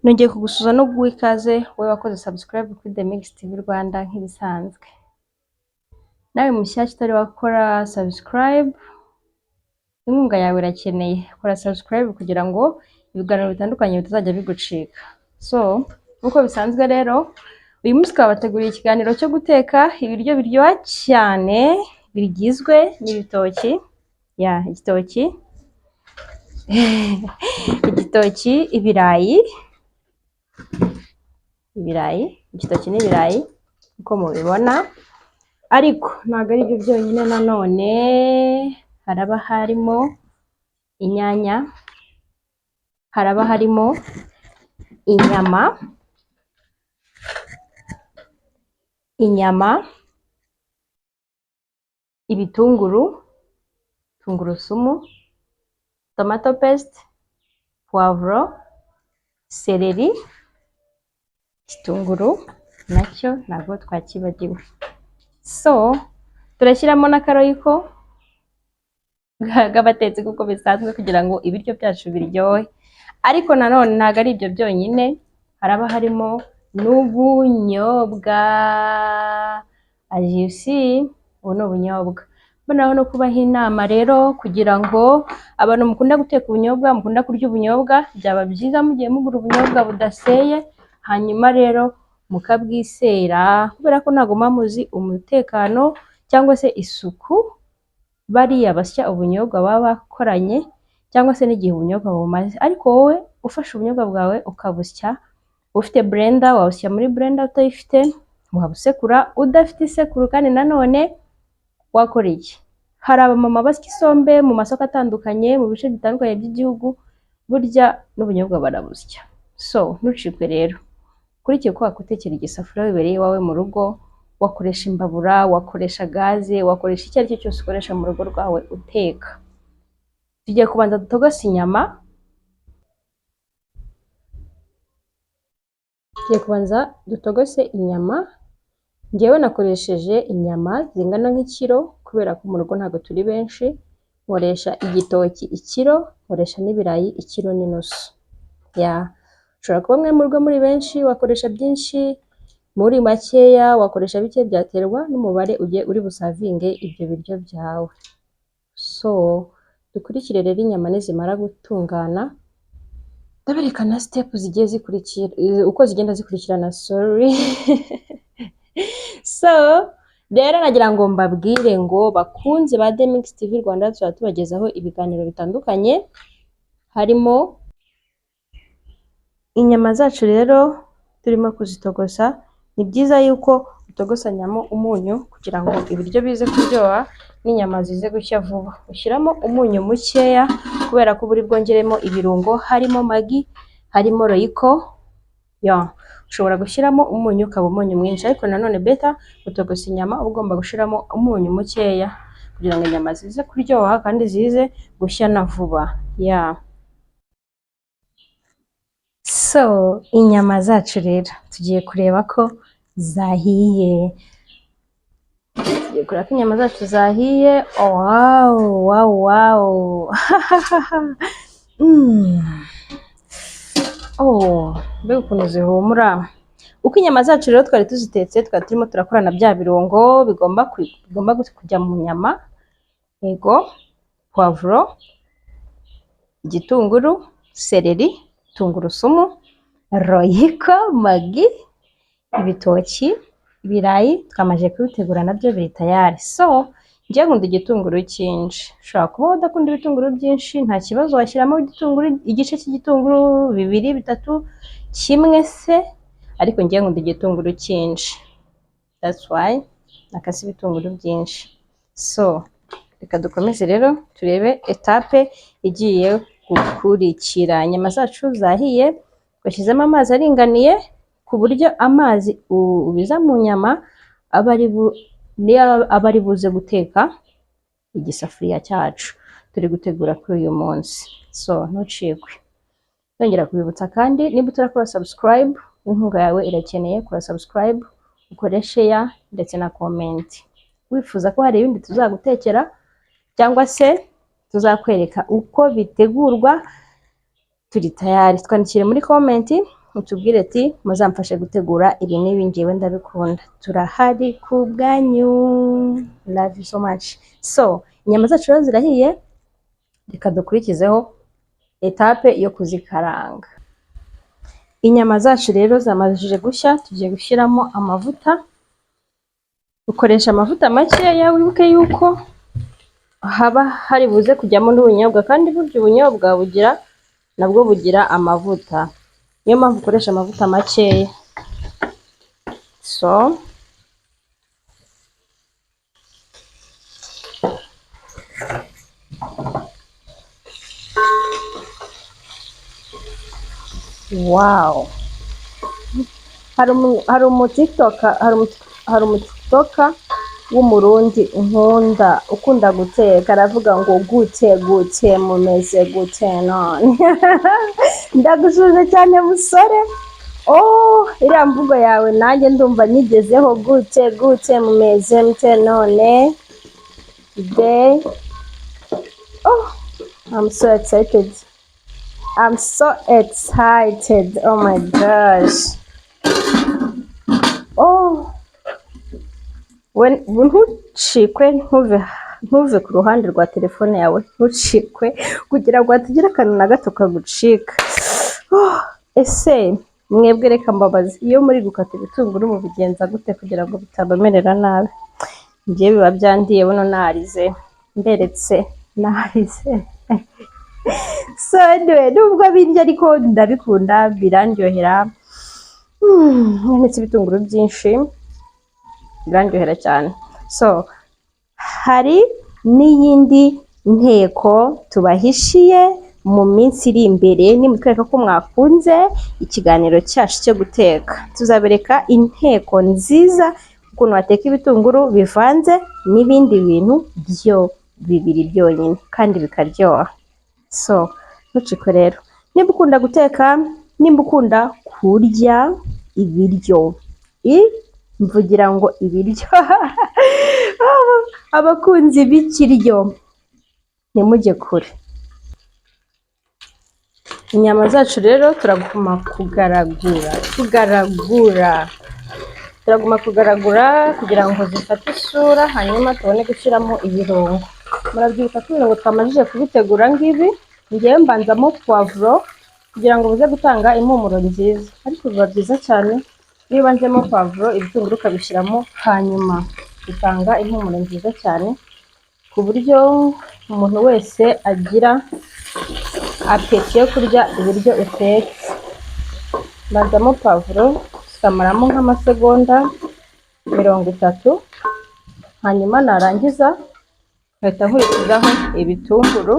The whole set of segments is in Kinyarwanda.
Nongeye kugusuhuza no kuguha ikaze wowe wakoze subscribe kuri The Mix TV Rwanda nk'ibisanzwe. Nawe mushyashya utari wakora subscribe, inkunga yawe irakeneye. Kora subscribe kugira ngo ibiganiro bitandukanye bitazajya bigucika. So, nk'uko bisanzwe rero, uyu munsi twabateguriye ikiganiro cyo guteka ibiryo biryoha cyane bigizwe n'ibitoki, ya igitoki, igitoki, ibirayi, ibirayi, igitoki n'ibirayi uko mubibona, ariko ntabwo ari byo byonyine. Nanone haraba harimo inyanya, haraba harimo inyama, inyama, ibitunguru, tungurusumu, tomato paste, poivron, seleri, igitunguru nacyo ntabwo twakibagiwe. So, turashyiramo n'aka Royco k'abatetsi nk'uko bisanzwe kugira ngo ibiryo byacu biryohe. Ariko nanone ntabwo ari ibyo byonyine, haraba harimo n'ubunyobwa. As you see, ubu ni ubunyobwa. Mboneyeho no kubaha inama rero kugira ngo abantu mukunda guteka ubunyobwa, mukunda kurya ubunyobwa, byaba byiza mugiye mugura ubunyobwa budaseye, hanyuma rero mukabwisera kubera ko ntabwo muba muzi umutekano cyangwa se isuku bariya basya ubunyobwa baba bakoranye cyangwa se n'igihe ubunyobwa bumaze. Ariko wowe ufashe ubunyobwa bwawe ukabusya, ufite blender wabusya muri blender, utayifite wabusekura, udafite isekuru kandi nanone wakora iki? Hari abamama basya isombe mu masoko atandukanye mu bice bitandukanye by'igihugu, burya n'ubunyobwa barabusya. So, ntucikwe rero. Ukurikiye uko wakutekera igisafuriya wibereye iwawe mu rugo, wakoresha imbabura, wakoresha gaze, wakoresha icyo ari cyo cyose ukoresha mu rugo rwawe uteka. Tugiye kubanza dutogose inyama, tugiye kubanza dutogose inyama. Njyewe nakoresheje inyama zingana nk'ikiro kubera ko mu rugo ntabwo turi benshi, nkoresha igitoki ikiro, nkoresha n'ibirayi ikiro n'inusu. Ya, ushobora kuba mwe mu rugo muri benshi wakoresha byinshi, muri makeya wakoresha bike, byaterwa n'umubare ugiye uri buservinge ibyo biryo byawe. So, dukurikire rero inyama nizimara gutungana, ndabereka na step zigiye zikurikira, uko zigenda zikurikirana, sorry. So, rero nagira ngo mbabwire ngo bakunzi ba The Mix TV Rwanda, tuzaba tubagezaho ibiganiro bitandukanye, harimo inyama zacu. Rero turimo kuzitogosa, ni byiza yuko utogosanyamo umunyu kugira ngo ibiryo bize kuryoha n'inyama zize gushya vuba. Ushyiramo umunyu mukeya kubera ko uba uri bwongeremo ibirungo, harimo Maggi, harimo Royco. Ya, ushobora gushyiramo umunyu ukaba umunyu mwinshi, ariko nanone better gutogosa inyama uba ugomba gushyiramo umunyu mukeya kugira ngo inyama zize kuryoha kandi zize gushya na vuba. Ya. So, inyama zacu rero tugiye kureba ko zahiye. Tugiye kureba ko inyama zacu zahiye. Wow. Oh, mbega ukuntu zihumura! Uko inyama zacu rero twari tuzitetse, twari turimo turakorana bya birungo bigomba kujya mu nyama. Yego, poivron, igitunguru, seleri, tungurusumu, Royco, Maggi, ibitoki, ibirayi twamaze kubitegura nabyo biri tayari. So, njye nkunda igitunguru cyinshi. Ushobora kuba udakunda ibitunguru byinshi, nta kibazo, washyiramo igitunguru, igice cy'igitunguru, bibiri, bitatu, kimwe se, ariko njye nkunda igitunguru cyinshi. That's why nakase ibitunguru byinshi. So, reka dukomeze rero turebe étape igiye gukurikira. Inyama zacu zahiye, twashyizemo amazi aringaniye ku buryo amazi ubiza mu nyama aba ari niyo aba ari buze guteka igisafuriya cyacu turi gutegura kuri uyu munsi. So, ntucikwe. Nongera kubibutsa kandi, niba utarakora subscribe, inkunga yawe irakeneye. Kora subscribe, ukore share ndetse na comment. Wifuza ko hari ibindi tuzagutekera cyangwa se tuzakwereka uko bitegurwa, turi tayari. Twandikire muri comment. Mutubwire ati muzamfashe gutegura ibi n'ibi, ngewe ndabikunda. Turahari ku bwanyu. Love you so much. So inyama zacu rero zirahiye, reka dukurikizeho étape yo kuzikaranga. Inyama zacu rero zamajije gushya, tugiye gushyiramo amavuta. Ukoresha amavuta makeya, wibuke yuko haba hari buze kujyamo n'ubunyobwa, kandi burya ubunyobwa bugira nabwo bugira amavuta, niyo mpamvu ukoresha amavuta makeya. So wow, hari umutiktoka w'Umurundi nkunda ukunda guteka, aravuga ngo gute gute, mumeze gute none? Ndagusuhuje cyane musore. Oh, iriya mvugo yawe nanjye ndumva nyigezeho. Gute gute, mumeze mute none? Today, oh, I'm so excited, I'm so excited, oh my gosh. Oh, ntucikwe, ntuve ku ruhande rwa telefone yawe, ntucikwe kugira ngo hatagira akantu na gato kagucika. Oh, ese mwebwe, reka mbabaze, iyo muri gukata ibitunguru mubigenza gute kugira ngo bitabamerera nabi? Njyewe biba byandiye buno, narize, mberetse narize. So anyway, nubwo bindya ariko ndabikunda, birandyohera. Ndetse ibitunguru byinshi birandyohera cyane. So hari n'iyindi nteko tubahishiye mu minsi iri imbere. Nimutwereka ko mwakunze ikiganiro cyacu cyo guteka, tuzabereka inteko nziza, ukuntu wateka ibitunguru bivanze n'ibindi bintu byo bibiri byonyine kandi bikaryoha. So ntucikwe rero, nimba ukunda guteka, nimba ukunda kurya ibiryo, mvugira ngo ibiryo, abakunzi b'ikiryo ntimujye kure. Inyama zacu rero turaguma kugaragura, tugaragura, turaguma kugaragura kugira ngo zifate isura, hanyuma tubone gushyiramo ibirungo. Murabyibuka ko ibirungo twamajije kubitegura ngibi. Ngewe mbanzamo poivron kugira ngo buze gutanga impumuro nziza, ariko biba byiza cyane iyo ubanzemo poivron, ibitunguru ukabishyiramo hanyuma, bitanga impumuro nziza cyane ku buryo umuntu wese agira appétit yo kurya ibiryo utetse. Mbanzamo poivron zikamaramo nk'amasegonda 30, hanyuma narangiza nkahita nkurikizaho ibitunguru.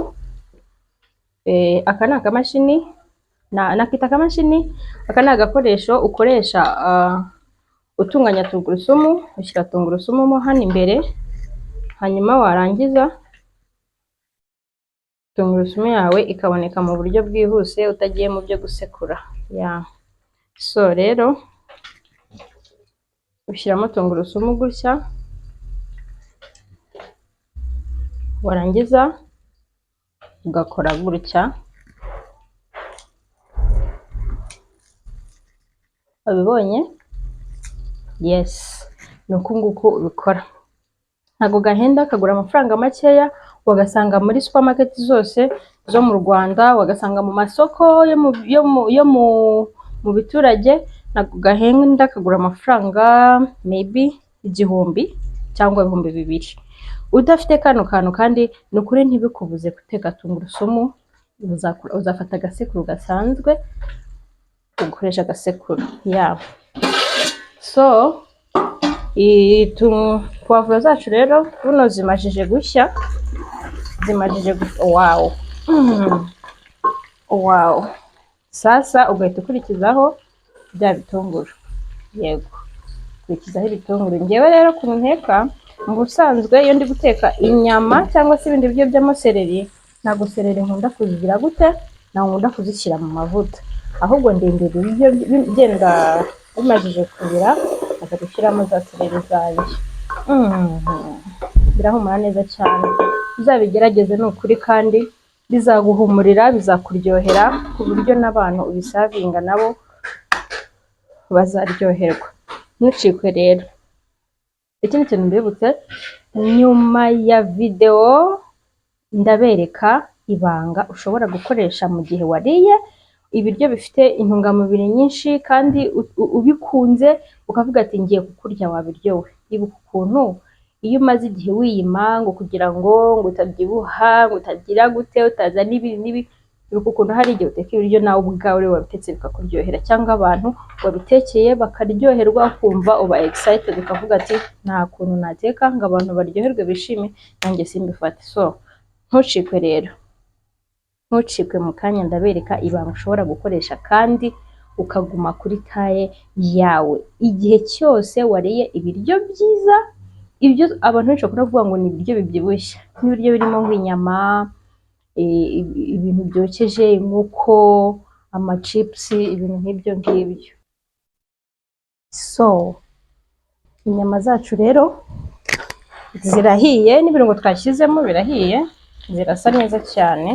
Aka ni akamashini, nakita akamashini, aka ni agakoresho ukoresha utunganya tungurusumu. Ushyira tungurusumu mo hano imbere, hanyuma warangiza tungurusumu yawe ikaboneka mu buryo bwihuse utagiye mu byo gusekura. Yeah. So rero ushyiramo tungurusumu gutya, warangiza ugakora gutya. Wabibonye? Yes, ni uku nguku ubikora. Ntabwo gahenda, kagura amafaranga makeya, wagasanga muri supermarket zose zo mu Rwanda, wagasanga mu masoko yo mu biturage. Ntabwo gahenda, kagura amafaranga maybe 1000 cyangwa 2000. Udafite kano kantu kandi, ni ukuri ntibikubuze guteka tungurusumu. Uzafata agasekuru gasanzwe, ukoresha agasekuru ya. So poivron zacu rero buno zimajije gushya, zimajije gushya. Wow, wow. Sasa ugahita ukurikizaho bya bitunguru. Yego, ukurikizaho ibitunguru. Ngewe rero ukuntu nteka mu busanzwe, iyo ndi guteka inyama cyangwa se ibindi biryo by'amasereri, ntabwo céleri nkunda kuzigira gute, ntabwo nkunda kuzishyira mu mavuta, ahubwo ndindira ibiryo byenda bimajije kubira, nkaza gushyiramo za céleri zanjye. Birahumura neza cyane, uzabigerageze ni ukuri, kandi bizaguhumurira, bizakuryohera ku buryo n'abantu ubiservinga nabo. Bazaryoherwa, ntucikwe rero. Ikindi kintu mbibutse, nyuma ya videwo ndabereka ibanga ushobora gukoresha mu gihe wariye ibiryo bifite intungamubiri nyinshi kandi ubikunze, ukavuga ati: "Ngiye kukurya wabiryowe." Ibuka ukuntu iyo umaze igihe wiyima ngo kugira ngo utabyibuha, ngo utagira gute, utazana ibi n'ibi, ibuka ukuntu hari igihe uteka ibiryo nawe ubwawe uri wabitetse bikakuryohera, cyangwa abantu wabitekeye bakaryoherwa, ukumva uba excited, ukavuga ati: "Nta kuntu nateka ngo abantu baryoherwe bishime nanjye simbifate." So ntucikwe rero, ntucikwe. Mu kanya ndabereka ibanga ushobora gukoresha kandi ukaguma kuri taille yawe igihe cyose wariye ibiryo byiza, ibyo abantu benshi bakunda kuvuga ngo ni ibiryo bibyibushye, nk'ibiryo birimo nk'inyama, ibintu byokeje, inkoko, amachips, ibintu nk'ibyo ngibyo. So inyama zacu rero zirahiye, n'ibirungo twashyizemo birahiye, zirasa neza cyane.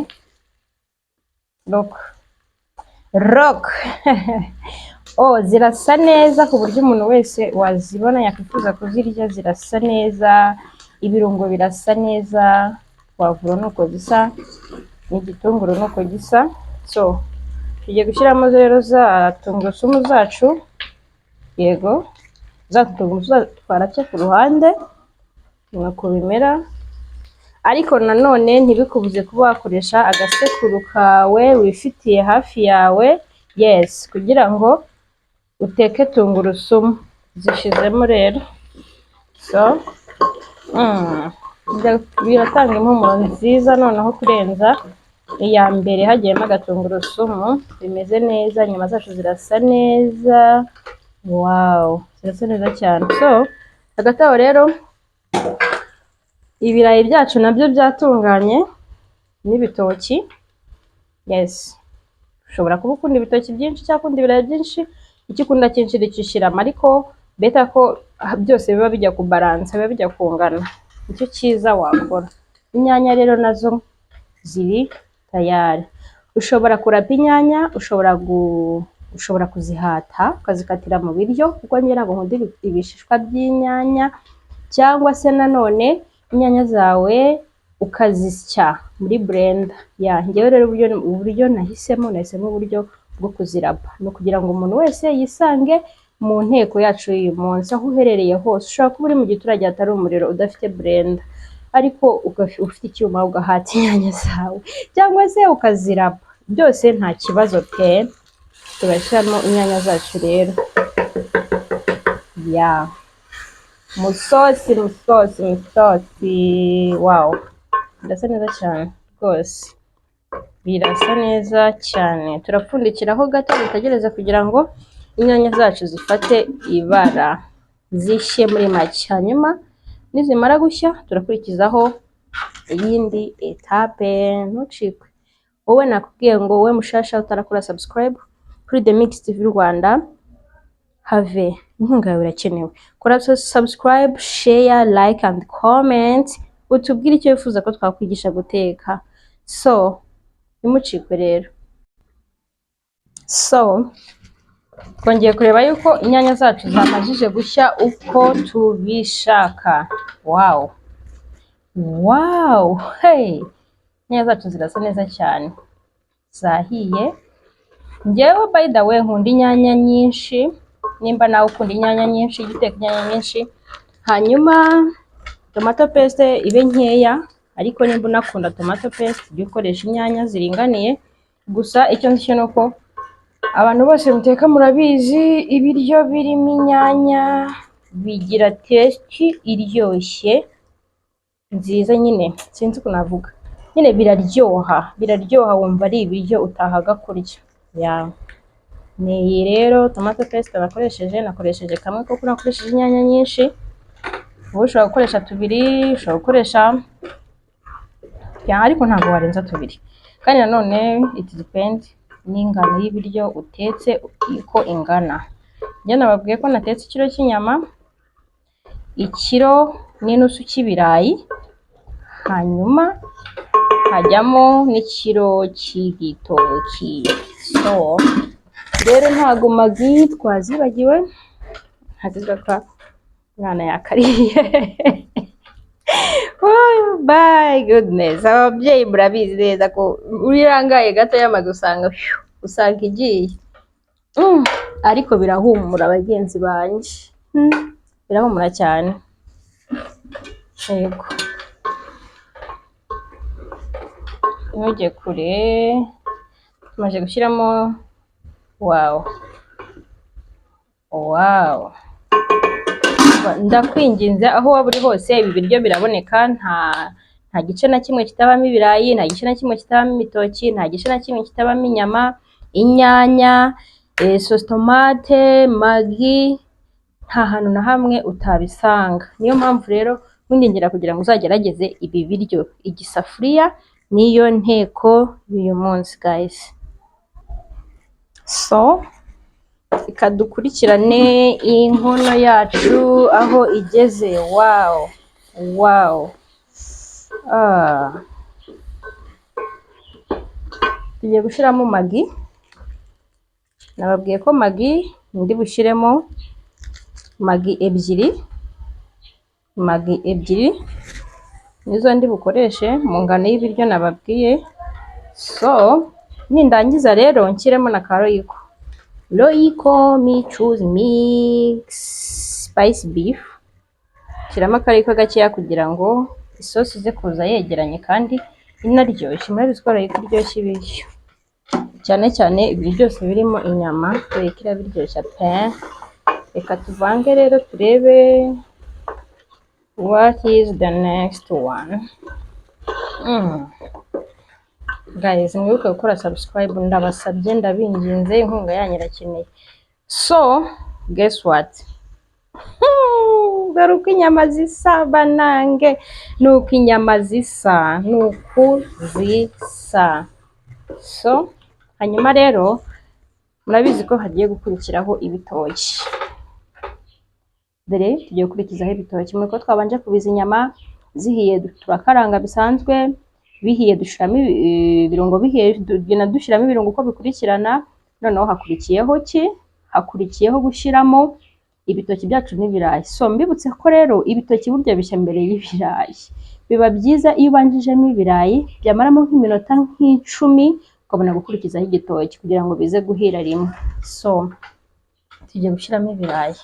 Look, look, oh, zirasa neza ku buryo umuntu wese wazibona yakwifuza kuzirya. Zirasa neza, ibirungo birasa neza, puwavuro nuko zisa n'igitunguru nuko gisa. So tugiye gushyiramo rero za tungurusumu zacu, yego, za tungurusumu twarapye ku ruhande, nuko bimera. Ariko nanone ntibikubuze kuba wakoresha agasekuru kawe wifitiye hafi yawe, yes, kugira ngo uteke tungurusumu. Zishizemo rero. So biratanga impumuro nziza noneho kurenza iya mbere hagiyemo agatungurusumu. Bimeze neza, inyama zacu zirasa neza, wow, zirasa neza cyane. So hagati aho rero ibirayi byacu nabyo byatunganye n'ibitoki. Yes, ushobora kuba ukunda ibitoki byinshi cyangwa ukunda ibirayi byinshi, icyo ukunda cyinshi nicyo ushyiramo, ariko better ko byose biba bijya kubalansa, biba bijya kungana, nicyo cyiza wakora. Inyanya rero nazo ziri tayari. Ushobora kurapa inyanya, ushobora kuzihata ukazikatira mu biryo, kuko njye ntabwo nkunda ibishishwa by'inyanya, cyangwa se nanone inyanya zawe ukazisya muri blender. Ya, njyewe rero uburyo nahisemo uburyo bwo kuzirapa, ni ukugira ngo umuntu wese yisange mu nteko yacu y'uyu munsi. Aho uherereye hose, ushobora kuba uri mu giturage hatari umuriro, udafite blender, ariko ufite icyuma ugahata inyanya zawe cyangwa se ukazirapa, byose nta kibazo pe. Turashyiramo inyanya zacu rero, ya musosi, musosi, musosi. Wow, birasa neza cyane rwose, birasa neza cyane. Turapfundikiraho gato dutegereze kugira ngo inyanya zacu zifate ibara, zishye muri make. Hanyuma nizimara gushya turakurikizaho iyindi étape. Ntucikwe. Wowe nakubwiye ngo wowe mushasha utarakora subscribe kuri The Mix TV Rwanda, have inkunga yawe irakenewe. Kora subscribe, share, like and comment, utubwire icyo wifuza ko twakwigisha guteka. So ntimucikwe rero. So twongeye kureba yuko inyanya zacu zamajije gushya uko tubishaka. Wow, hey, inyanya zacu zirasa neza cyane, zahiye. Njyewe by the way nkunda inyanya nyinshi. Nimba nawe ukunda inyanya nyinshi, jya uteka inyanya nyinshi, hanyuma tomato paste ibe nkeya. Ariko nimba unakunda tomato paste, jya ukoresha inyanya ziringaniye. Gusa icyo nzi cyo ni uko abantu bose muteka murabizi, ibiryo birimo inyanya bigira taste iryoshye nziza nyine, sinzi ukuntu navuga nyine, biraryoha, biraryoha, wumva ari ibiryo utahaga kurya. Ya, ni iyi rero tomato paste nakoresheje kamwe kuko nakoresheje inyanya nyinshi. Wowe ushobora gukoresha tubiri, ushobora gukoresha ya, ariko ntabwo warenza tubiri. Kandi nanone it depend n'ingano y'ibiryo utetse uko ingana. Njye nababwiye ko natetse ikiro cy'inyama, ikiro n'inusu cy'ibirayi, hanyuma hajyamo n'ikiro cy'igitoki. So Rero ntago Maggi twazibagiwe, ntazigaruka umwana yakariye. Oh my goodness, ababyeyi murabizi neza ko urirangaye gato y'Amaggi usanga phew, usanga igiye. Ariko birahumura bagenzi banjye. Birahumura cyane. Yego. Ntujye kure. Tumaze gushyiramo, wow. Wow. Ndakwinginze aho waba uri hose ibi biryo biraboneka, nta gice na kimwe kitabamo ibirayi, nta gice na kimwe kitabamo ibitoki, nta gice na kimwe kitabamo inyama, inyanya, sauce tomate, Maggi, nta hantu na hamwe utabisanga. Niyo mpamvu rero nkwingingira kugira ngo uzagerageze ibi biryo. Igisafuriya niyo nteko y'uyu munsi guys. So reka dukurikirane inkono yacu aho igeze. Wow, wow. Ah. Tugiye gushyiramo Maggi. Nababwiye ko Maggi ndi bushyiremo Maggi ebyiri, Maggi ebyiri nizo ndi bukoreshe mu ngano y'ibiryo nababwiye. So nindangiza rero nshyiremo na ka Royco. Royco me choose mix spice beef. Shyiramo aka Royco gakeya kugira ngo isosi ize kuza yegeranye kandi inaryoshye. Murabizi ko Royco iryoshya ibiryo, cyane cyane ibiryo byose birimo inyama, Royco irabiryoshya pe. Reka tuvange rero turebe what is the next one. Guys, mwibuke gukora subscribe, ndabasabye, ndabinginze, inkunga yanyu irakeneye. So guess what? Dore uko inyama zisa banange, nuko inyama zisa, nuku zisa. So hanyuma rero murabizi ko hagiye gukurikiraho ibitoki. Dore tugiye gukurikizaho ibitoki. Muri ko twabanje kubiza inyama zihiye, turakaranga bisanzwe, bihiye dushiramo ibirungo, bihiye tugenda dushyiramo ibirungo uko bikurikirana. Noneho hakurikiyeho ki? Hakurikiyeho gushyiramo ibitoki byacu n'ibirayi. So mbibutse ko rero ibitoki burya bishya mbere y'ibirayi. Biba byiza iyo ubanjijemo ibirayi, byamaramo nk'iminota nk'icumi ukabona gukurikizaho igitoki kugira ngo bize guhira rimwe. So tugiye gushyiramo ibirayi.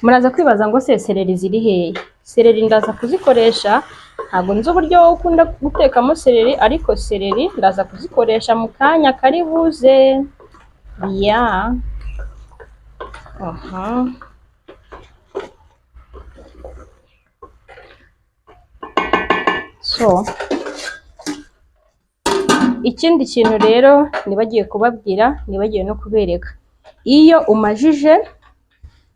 Muraza kwibaza ngo se seleri ziri hehe? Seleri ndaza kuzikoresha, ntabwo nzi uburyo wowe ukunda gutekamo seleri, ariko seleri ndaza kuzikoresha mu kanya kari buze. Ya. Aha. So ikindi kintu rero nibagiye kubabwira, nibagiwe no kubereka. Iyo umajije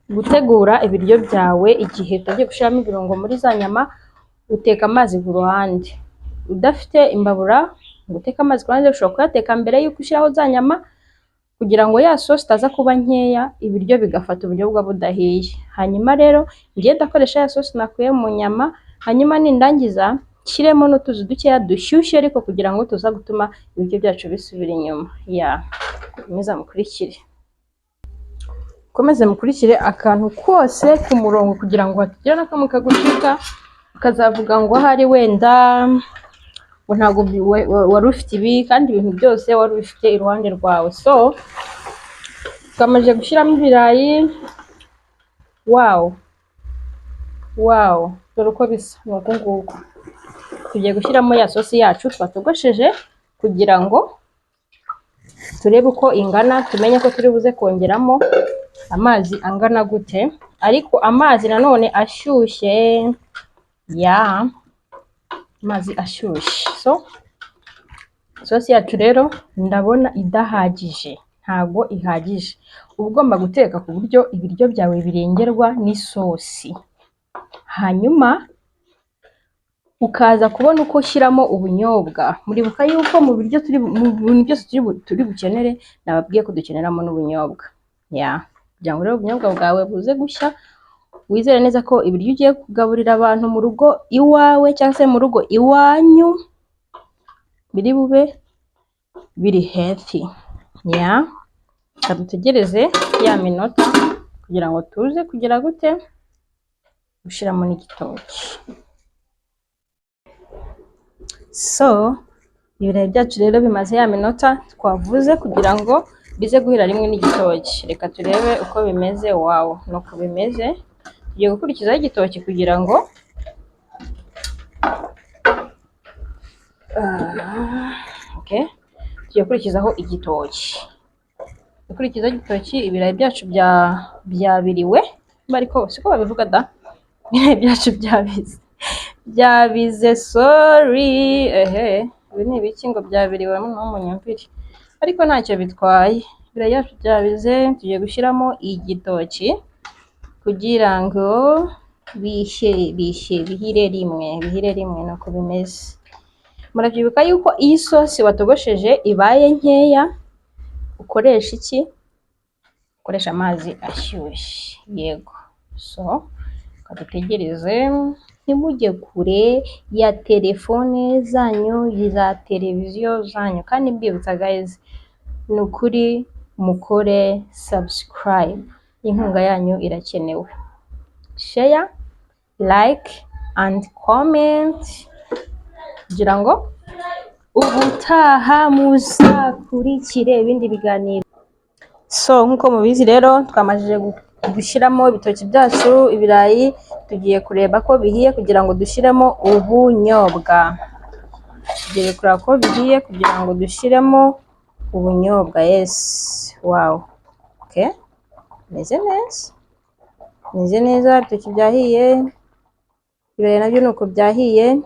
gutegura ibiryo byawe, igihe utagiye gushyiramo ibirungo muri za nyama, uteka amazi ku ruhande. Udafite imbabura ngo uteke amazi ku ruhande, ushobora kuyateka mbere y'uko ushyiraho za nyama kugira ngo ya sosi itaza kuba nkeya, ibiryo bigafata ubunyobwa budahiye. Hanyuma rero ngiye ndakoresha ya sosi nakuye mu nyama, hanyuma nindangiza nshyiremo n'utuzi dukeya dushyushye ariko kugira ngo tuza gutuma ibiryo byacu bisubira inyuma. Ya, komeza mukurikire. Mukomeze mukurikire akantu kose ku murongo kugira ngo hatagira na kamwe kagucika, ukazavuga ngo ahari wenda ngo ntabwo wari ufite ibi, kandi ibintu byose wari ubifite iruhande rwawe. So twamaze gushyiramo ibirayi. Wow, wow, dore uko bisa ni uku nguku. Tugiye gushyiramo ya sosi yacu twatogosheje kugira ngo turebe uko ingana, tumenye ko turi buze kongeramo amazi angana gute, ariko amazi nanone ashyushye, ya amazi ashyushye. So sosi yacu rero ndabona idahagije, ntago ihagije. Uba ugomba guteka ku buryo ibiryo byawe birengerwa n'isosi, hanyuma ukaza kubona uko ushyiramo ubunyobwa. Muribuka yuko mu biryo turi mu bintu byose turi bukenere, nababwiye ko dukeneramo n'ubunyobwa. Ya. Kugira ngo rero ubunyobwa bwawe buze gushya, wizere neza ko ibiryo ugiye kugaburira abantu mu rugo iwawe cyangwa se mu rugo iwanyu biri bube biri healthy. Yeah. Reka dutegereze ya minota kugira ngo tuze kugira gute? Gushyiramo n'igitoki. So ibirayi byacu rero bimaze ya minota twavuze kugira ngo bize guhira rimwe n'igitoki. Reka turebe uko bimeze. Wow, nuko bimeze. Tugiye gukurikizaho igitoki kugira ngo okay. Tugiye gukurikizaho igitoki. Gukurikizaho igitoki, ibirayi byacu byabiriwe, ariko siko babivuga da, ibirayi byacu byabize, byabize, sorry. Ehe, ibi ni ibiki ngo byabiriwe? No munyumvire, ariko ntacyo bitwaye. Ibirayi byacu byabize, tugiye gushyiramo igitoki kugira ngo bishye, bishye, bihire rimwe, bihire rimwe. Nuko bimeze. Murabyibuka yuko iyo isosi watogosheje ibaye nkeya ukoresha iki? Ukoresha amazi ashyushye. Yego. So reka dutegereze. Ntimujye kure ya telefone zanyu, za televiziyo zanyu. Kandi mbibutsa guys, ni ukuri mukore subscribe, inkunga yanyu irakenewe. Share, like and comment kugira ngo ubutaha muzakurikire ibindi biganiro. So nk'uko mubizi rero, twamajije gushyiramo ibitoki byacu, ibirayi, tugiye kureba ko bihiye kugira ngo dushyiremo ubunyobwa. Tugiye kureba ko bihiye kugira ngo dushyiremo ubunyobwa. Yes, wow, okay, meze neza, meze neza. Ibitoki byahiye, ibirayi nabyo ni uko byahiye.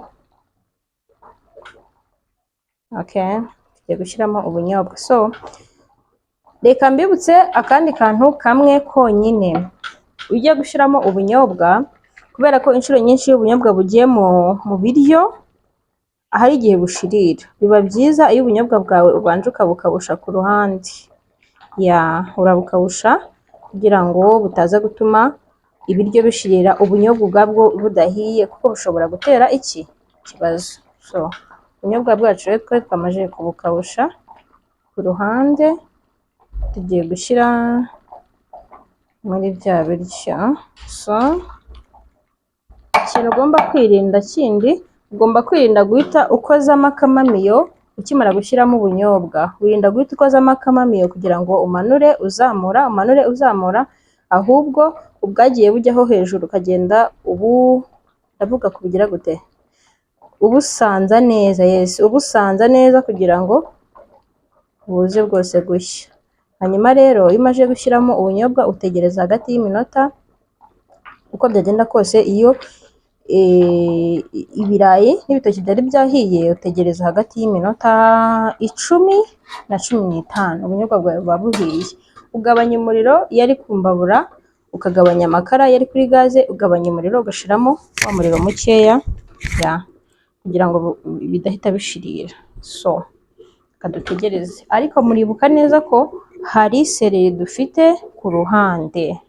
Okay, tugiye gushyiramo ubunyobwa. So reka mbibutse akandi kantu kamwe konyine. Ujya gushyiramo ubunyobwa, kubera ko inshuro nyinshi iyo ubunyobwa bugiye mu biryo hari igihe bushirira, biba byiza iyo ubunyobwa bwawe ubanje ukabukabusha ku ruhande. Ya, urabukabusha kugira ngo butaza gutuma ibiryo bishirira ubunyobwa ubwabwo budahiye, kuko bushobora gutera iki kibazo. So ubunyobwa bwacu rero twari twamaze kubukabusha ku ruhande, tugiye gushyira muri bya biryo. So ikintu ugomba kwirinda kindi, ugomba kwirinda guhita ukozamo akamamiyo ukimara gushyiramo ubunyobwa. Wirinda guhita ukozamo akamamiyo kugira ngo umanure uzamura, umanure uzamura, ahubwo ubwagiye bujyaho hejuru ukagenda ubu, ndavuga kubigira gute, ubusanza neza. Yes, ubusanza neza kugira ngo buze bwose gushya. Hanyuma rero iyo umaze gushyiramo ubunyobwa utegereza hagati y'iminota, uko byagenda kose, iyo ibirayi n'ibitoki byari byahiye, utegereza hagati y'iminota 10 na 15, ubunyobwa bwawe buba buhiye. Ugabanya umuriro iyo ari ku mbabura, ukagabanya amakara iyo ari kuri gaze, ugabanya umuriro ugashyiramo wa muriro mukeya, ya, kugira ngo bidahita bishirira. So reka dutegereze, ariko muribuka neza ko hari seleri dufite ku ruhande.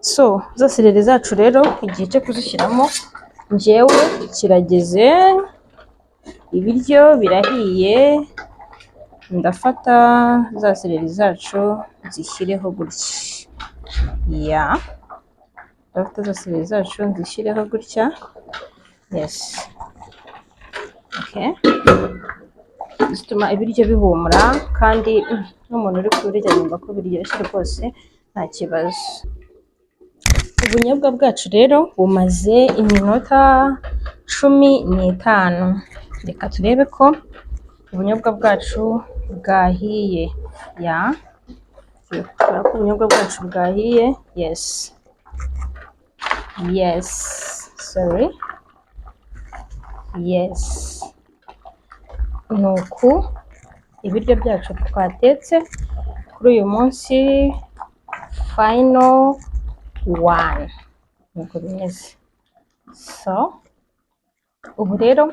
So za seleri zacu rero, igihe cyo kuzishyiramo njyewe kirageze, ibiryo birahiye. Ndafata za seleri zacu nzishyireho gutya. Ya, ndafata za seleri zacu nzishyireho gutya. Yes, okay. Zituma ibiryo bihumura kandi n'umuntu uri kubirya yumva ko biryoshye rwose, nta kibazo. Ubunyobwa bwacu rero bumaze iminota 15. Reka turebe ko ubunyobwa bwacu bwahiye. Ya, tureba ko ubunyobwa bwacu bwahiye. Yes, sorry, yes. Ni uku ibiryo byacu twatetse kuri uyu munsi, final one, nuko bimeze. So ubu rero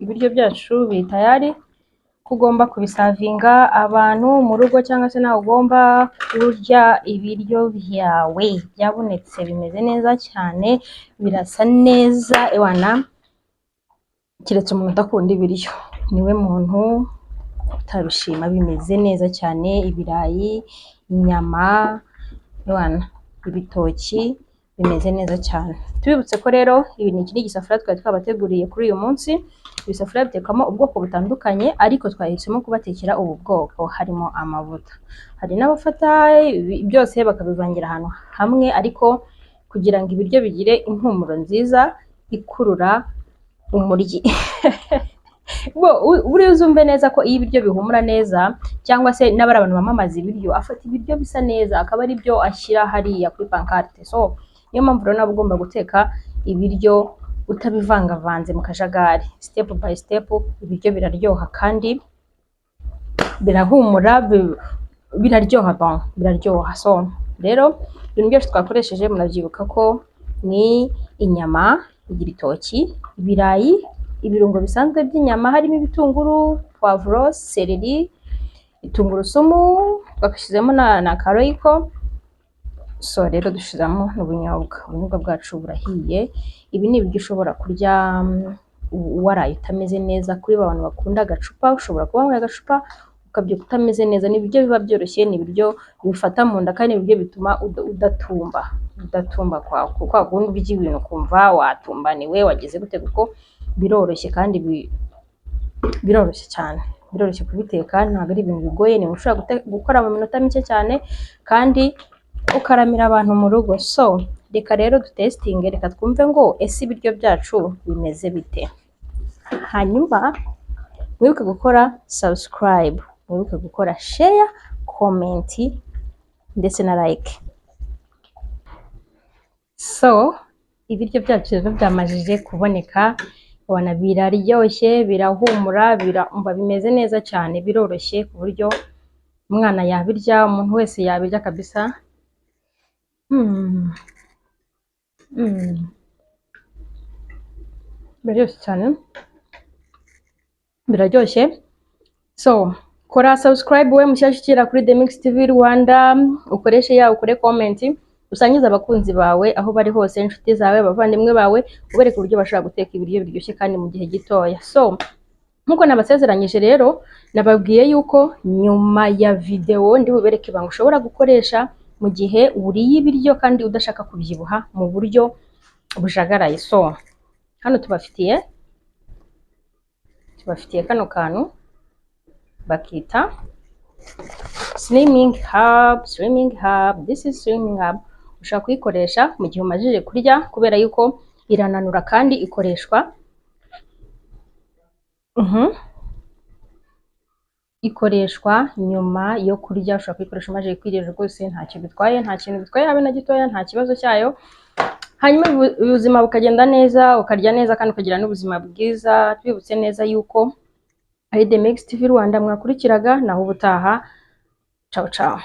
ibiryo byacu biri tayari. Ko ugomba kubiservinga abantu mu rugo, cyangwa se nawe ugomba kurya ibiryo byawe. Byabonetse, bimeze neza cyane, birasa neza. Ewana, keretse umuntu udakunda ibiryo niwe muntu utabishima. Bimeze neza cyane: ibirayi, inyama, ewana, ibitoki bimeze neza cyane. Tubibutse ko rero ibi ni iki ni igisafuriya twari twabateguriye kuri uyu munsi. Ibisafuriya bitekwamo ubwoko butandukanye, ariko twahisemo kubatekera ubu bwoko harimo amavuta. Hari n'abafata byose bakabivangira ahantu hamwe, ariko kugira ngo ibiryo bigire impumuro nziza ikurura umuryi, buriya uzumve neza ko iyo ibiryo bihumura neza, cyangwa se n'abari abantu bamamaza ibiryo, afata ibiryo bisa neza akaba ari byo ashyira hariya kuri pancarte. So niyo mpamvu rero nawe ugomba guteka ibiryo utabivangavanze mu kajagari, step by step. Ibiryo biraryoha kandi birahumura, biraryoha, bon, biraryoha. So rero ibintu byose twakoresheje murabyibuka ko ni inyama, ibitoki, ibirayi, ibirungo bisanzwe by'inyama harimo ibitunguru, poivron, céleri, tungurusumu, twagashyizemo na ka Royco. So rero dushyiramo n'ubunyobwa. Ubunyobwa bwacu burahiye. Ibi ni ibiryo ushobora kurya waraye utameze neza. Kuri ba bantu bakunda agacupa, ushobora kuba wanyweye agacupa ukabyuka utameze neza. Ni ibiryo biba byoroshye, ni ibiryo bifata mu nda, kandi ni ibiryo bituma udatumba kwa kundi urya ibintu ukumva watumbaniwe, wagize gute, kuko biroroshye kandi biroroshye cyane. Biroroshye kubiteka, ntabwo ari ibintu bigoye. Ni ibintu ushobora gukora mu minota mike cyane kandi ukaramira abantu mu rugo. So reka rero dutestinge, reka twumve ngo ese ibiryo byacu bimeze bite? Hanyuma mwibuke gukora subscribe, mwibuke gukora share, comment ndetse na like. So ibiryo byacu rero byamajije kuboneka. Ubona biraryoshye, birahumura, birumva bimeze neza cyane. Biroroshye ku buryo umwana yabirya, umuntu wese yabirya kabisa. Biraryoshye cyane, biraryoshye. So kora subscribe we mushyashya ukira kuri The Mix TV Rwanda, ukoreshe ya, ukore comment, usangize abakunzi bawe aho bari hose, inshuti zawe, abavandimwe bawe, ubereke uburyo bashobora guteka ibiryo biryoshye kandi mu gihe gitoya. So nkuko nabasezeranyije rero, nababwiye yuko nyuma ya video ndi bubereke ibanga ushobora gukoresha mu gihe uriye ibiryo kandi udashaka kubyibuha mu buryo bujagaraye. So hano tubafitiye kano kantu bakita Slimming Herb. Slimming Herb, this is Slimming Herb. Ushobora kuyikoresha mu gihe umajije kurya kubera yuko irananura kandi ikoreshwa nyuma yo kurya. Ushobora kuyikoresha umaze kwirira, rwose ntacyo bitwaye, nta kintu bitwaye habe na gitoya, nta kibazo cyayo. Hanyuma ubuzima bukagenda neza, ukarya neza kandi ukagira n'ubuzima bwiza. Tubibutse neza yuko ari The Mix TV Rwanda mwakurikiraga. Naho ubutaha, ciao ciao.